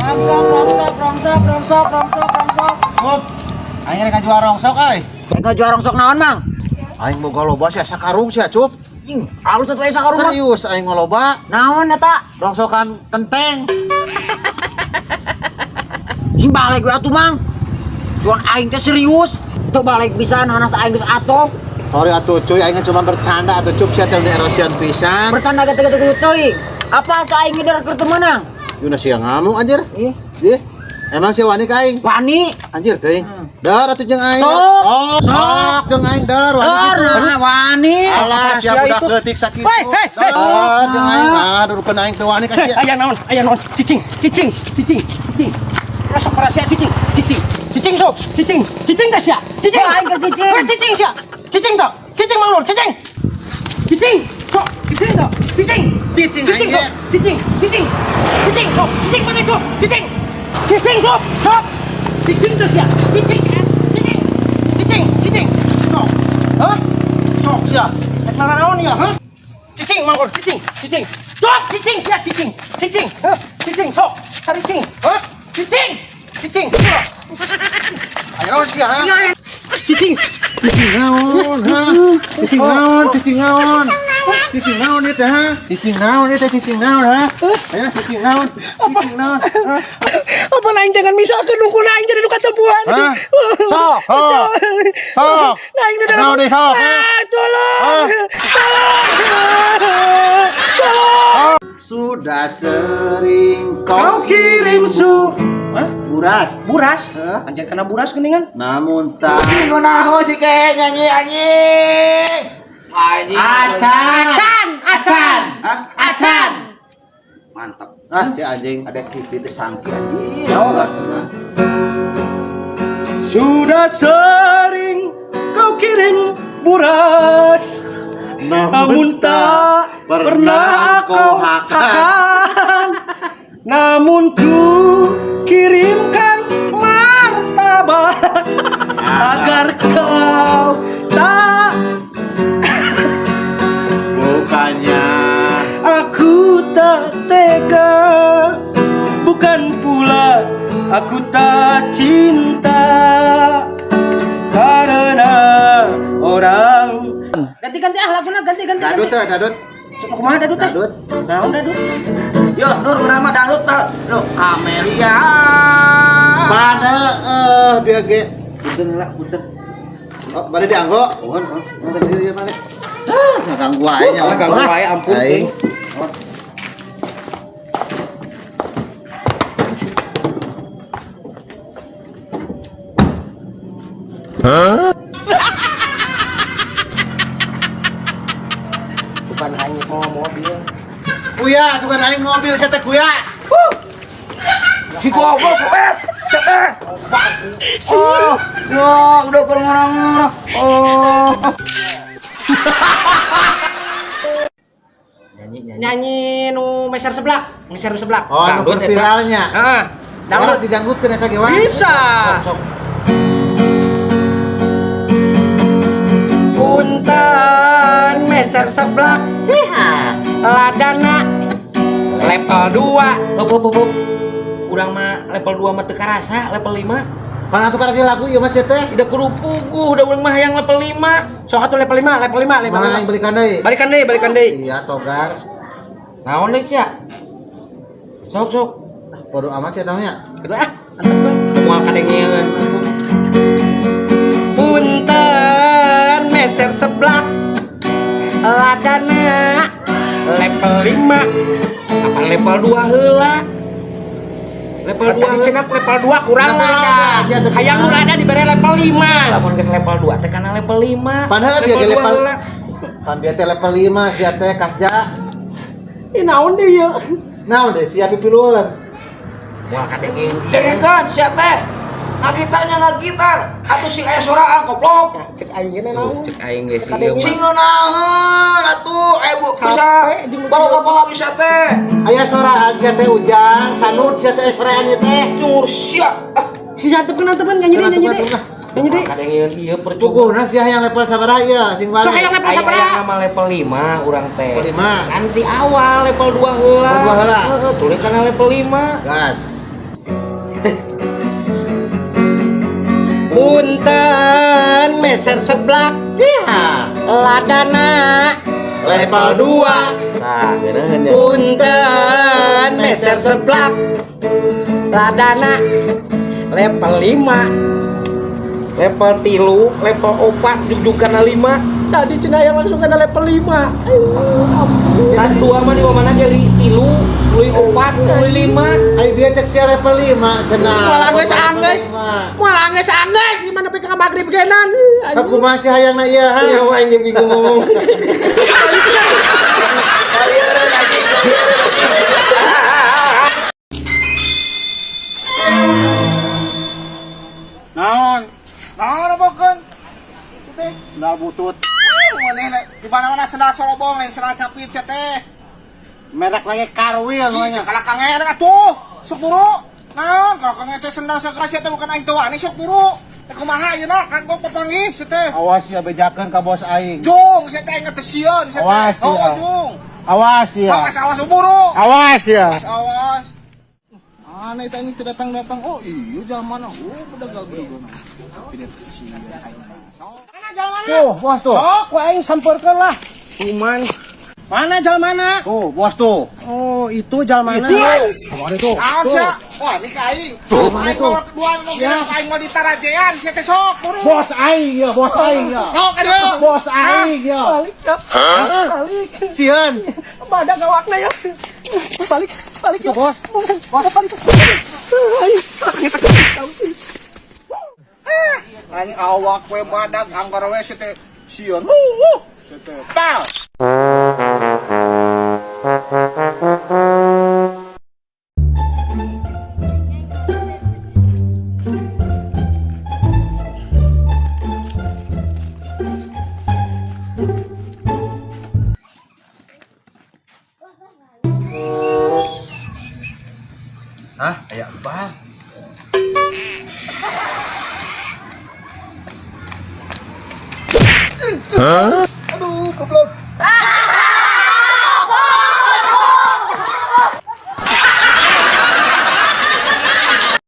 Rongsok, rongsok, rongsok, rongsok, rongsok, rongsok. Hop. Aing rek ngajual rongsok euy. Rek ngajual rongsok naon, Mang? Aing boga loba sia sakarung sia, Cup. Ing, alus atuh aya sakarung mah. Serius aing ngaloba Naon eta? rongsokan kenteng. Sing balik we atuh, Mang. Cuan aing teh serius. Teu balik pisan hanas aing geus atoh. Sorry atuh cuy, aing cuma bercanda atuh Cup sia teh erosian pisan. Bercanda gete-gete kudu teuing. Apal ka aing ngider keur teu meunang? Yuna sia ngamuk anjir. Ih, Ih. Emang sia wani ka aing? wani. Anjir teuing. Dar atuh jeung aing. Sok. Oh, sok jeung aing dar wani Dar, kitu. nah, wani. Alah, sia Sia budak itu. leutik sakitu. Hei, hei, hei. Dar jeung aing. Nah, dudukeun aing teu wani ka sia. Aya naon? Aya naon? Cicing, cicing, cicing, cicing. Masuk para sia cicing, cicing. Cicing sok, cicing, cicing teh sia. Cicing. Oh, aing keur cicing. Hei, cicing sia. Cicing toh. Cicing Mang Lur, cicing. Cicing, sok, cicing toh. Cicing. Cicing, Cicing aing sok, ge. cicing, cicing. Cicing sok, cicing mana sok? Cicing. Cicing sok, sok. Cicing teh sia. Cicing, cicing. Cicing, cicing. Sok. Hah? Sok sia. Rek naraon ya, hah? Cicing Mang Lur, cicing, cicing. Sok, cicing sia, cicing. Cicing, hah? Cicing sok. Cicing, hah? Cicing. Cicing. Sok. Ayo sia. ha? Cicing. Cicing naon, ha? Cicing naon, cicing naon. Cicing naon ieu teh, ha? Cicing naon ieu teh, cicing naon, ha? Ayo cicing naon, cicing naon. Ha? Apa aing jangan misalkan nunggu aing jadi nu katempuan. Hah? Sok. Sok. Sok. Aing udah Naon deui sok, ha? Ah, tolong. Hah? Tolong. Tolong. Sudah sering Kau kirim su Hah? buras. Buras? Hah? Anjir kena buras geningan. Namun tak Ngunaho sih kayak nyanyi anjing. Anjing. Acan. Acan, acan. Hah? Acan. Mantap. Ah, si anjing Ada TV teh sangki anjing. Sudah sering kau kirim buras, namun tak pernah kau hakan. Namun ku kirimkan martabak agar kau tak Bukannya aku tak tega, bukan pula aku tak cinta karena orang. Ganti-ganti ah laguna ganti-ganti. Dadut teh, dadut. Sok mau kumaha dadut teh? Dadut. Naon dadut? Yo, Nur urang mah dangdut teh. Loh, Kamelia. Pada biar ge punten lah, punten. Oh, bade dianggo. Mohon, mohon. Mohon ieu mana? Ah, ngaganggu aing. Ngaganggu wae, ampun, Aing. Bukan aing mau mobil. Kuya, sugan aing mobil saya teh kuya. Si goblok, eh, cek eh. Oh, ya udah kurang orang. Oh. Nyanyi nyanyi. Nyanyi nu meser seblak, meser seblak. Oh, anu Dangdut, eta. viralnya. Heeh. Harus Dangdut. didanggutkeun eta ge, Wan. Bisa. Sok, sok. Punten meser seblak Iha. ladana level 2. Hop hop hop. hop. Urang mah level 2 mah teu karasa, level 5. Pan atuh karek lagu ieu mah sia teh. Udah kudu puguh, udah urang mah hayang level 5. Sok atuh level 5, level 5, level Mana aing 5. belikan deui? Balikan deui, balikan deui. Iya, togar. Naon deui sia? Sok sok. Bodoh amat sia tahu nya. Kedua ah, antepkeun. Moal kadengeun. Punten meser seblak ladana level 5. Apa level 2 heula? Level 2 Tadi cenah level 2 kurang Level lada. lada, sia teh Hayang nu kumaha. lada dibere level 5. Lamun geus level 2 teh kana level 5. Padahal biar ge dua level heula. Pan biar teh level 5 sia teh kasja. Ih naon deui ieu? Naon deh sia pipiluan. Moal kadengeun. Dengekeun sia teh. Ngagitarnya ngagitar, atuh sing aya soraan goblok. Cek aing ge Tuh, naon. cek aing ge sih ieu mah. Sing ngeunaheun atuh eh bu bisa Capek jeung baru apa bisa teh. Aya soraan sia teh ujang, sanud sia teh soraan ieu teh. Cungur sia. Ah, Si antepkeun antepkeun nyanyi deui nyanyi deui. Nyanyi deui. Kadengeun ieu percuma. Puguhna sia hayang level sabaraha ieu sing balik. Sok hayang level Aing sabaraha? hayang nama level 5 urang teh. Level 5. Kan di awal level 2 heula. Level 2 heula. Heeh, tuluy kana level 5. Gas. Punten meser seblak. Iya. Ladana Level 2. Nah, ngeunaheun ya. Punten meser seblak. Ladana level 5. Level 3, level 4, jugjug kana 5. Tadi cenah yang langsung kena level 5. Aduh, ampun. Tas 2 mah di mana jadi 3, tuluy 4, tuluy 5. Ayo dia cek sia level 5 cenah. Malah geus anggeus. Malah anggeus anggeus gimana pika ka magrib genan. Aku masih hayang na ieu ha. Ya aing ge bingung ngomong. Kalian anjing, kalian anjing. Naon? Naon bokeun? Teh, Sendal butut. maneh di mana-mana sendal sorobong lain sendal capit sia teh. Merek lagi Karwil Ih, namanya. sakala kangen atuh. Sok buru. Naon kalau kangen teh sendal sagala sia teh bukan aing teu wani sok buru. Teh kumaha ayeuna kagok papanggih sia teh. Awas ya bejakeun ka bos aing. Jung sia teh aing teh sieun sia teh. Awas, Oh, ya. jung. Awas ya. Awas awas buru. Awas ya. Awas. Aneh teh anjing teu datang-datang. Oh iya jalan mana? Oh pedagang pedagang. Tapi dia teh sieun aing. Sok. Tuh, bos tuh. Sok ku aing sampeurkeun lah. Cuman mana jalmana? Tuh, bos tuh. Oh, itu jalmana. Kemana tuh? Naon sia? Wah, ini ka aing. Aing mau dua mau kira aing mau ditarajean sia teh sok buru. Bos aing ya, bos aing ya. Sok aduh. Bos aing ya. Balik ya. Balik. Sieun. Badak gawakna ya. Balik, balik ya. Bos. Bos, balik. Ayo. Aing awak we badak anggar we sia teh sieun. Huh, sia teh. Pal. Hah, aya bal.